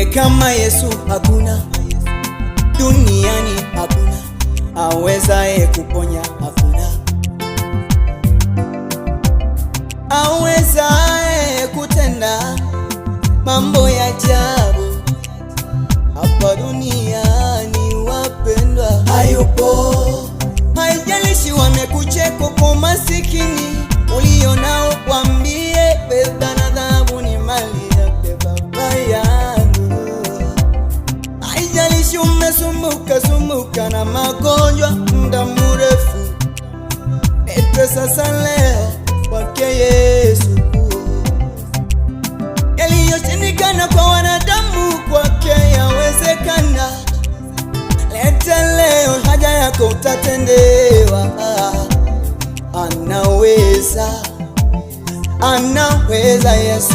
Aliye kama Yesu hakuna duniani, hakuna awezaye kuponya, hakuna awezaye kutenda mambo ya ajabu hapa duniani, wapendwa, hayupo. Haijalishi wamekucheka kwa masikini ulionao, wambie fedha na dhahabu ni mali yake Baba yangu. Haijalishi umesumbuka sumbuka na magonjwa muda mrefu, ete sasa leo kwake Yesu. Yaliyoshindikana kwa wanadamu kwake yawezekana. Leta leo haja yako utatendewa. Anaweza, anaweza Yesu.